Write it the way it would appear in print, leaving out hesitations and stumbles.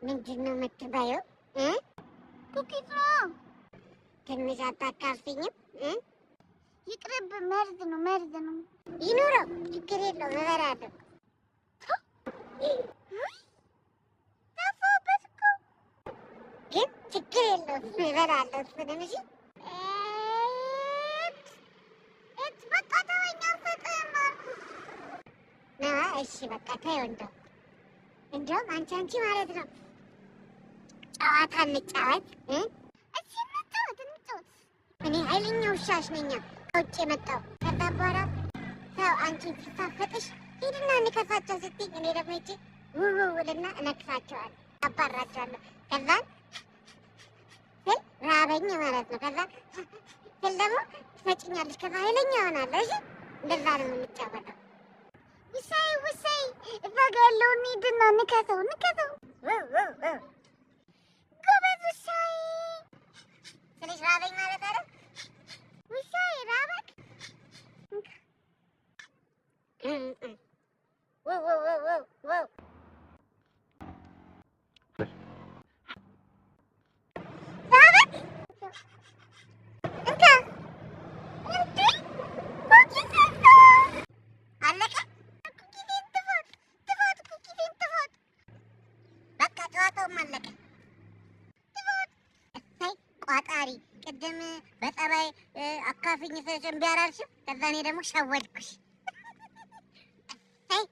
ምንድን ነው የምትበይው? ኩኪስ ነው። ትንሽ አታካፍኝም? ይቅርብ፣ መርዝ ነው መርዝ ነው። ይኑረው፣ ችግር የለውም እበላለሁ። ጠፋሁበት እኮ። ግን ችግር የለውም እበላለሁ እሱንም። እሺ እት በቃ ተወኝ፣ አልሰጥህም አልኩህ። ነዋ። እሺ በቃ ተይው። እንደው እንደውም አንቺ ማለት ነው ጨዋታ እንጫወት። እሺ እንጫወት እንጫወት። እኔ ኃይለኛ ውሻሽ ነኛ ከውጭ የመጣው። ከዛ በኋላ ሰው አንቺን ሲሳፈጥሽ ሂድና እንከሳቸው ስትይኝ እኔ ደግሞ ሂጅ ውውውልና እነክሳቸዋለሁ፣ አባራቸዋለሁ። ከዛ ስል ራበኝ ማለት ነው። ከዛ ስል ደግሞ ትሰጭኛለሽ። ከዛ ኃይለኛ እሆናለሁ። እሺ እንደዛ ነው የምንጫወተው። ውሳይ ውሳይ፣ እዛ ጋ ያለውን ሂድና ንከሰው ንከሰው። ውውውው ጎበዝ ውሳይ። ስልሽ ራበኝ ማለት አይደል? ውሳይ ራበክ? ውውውውው ራበክ? እንካ። እንዴ ኩኪስ አለቀ። ኩኪሴን ትፋት ትፋት፣ ኩኪሴን ትፋት። በቃ ጨዋታውም አለቀ። እሰይ ቋጣሪ፣ ቅድም በጸባይ አካፍኝ ስልሽ እምቢ አላልሽም? ከዛ እኔ ደግሞ ሸወድኩሽ። እሰይ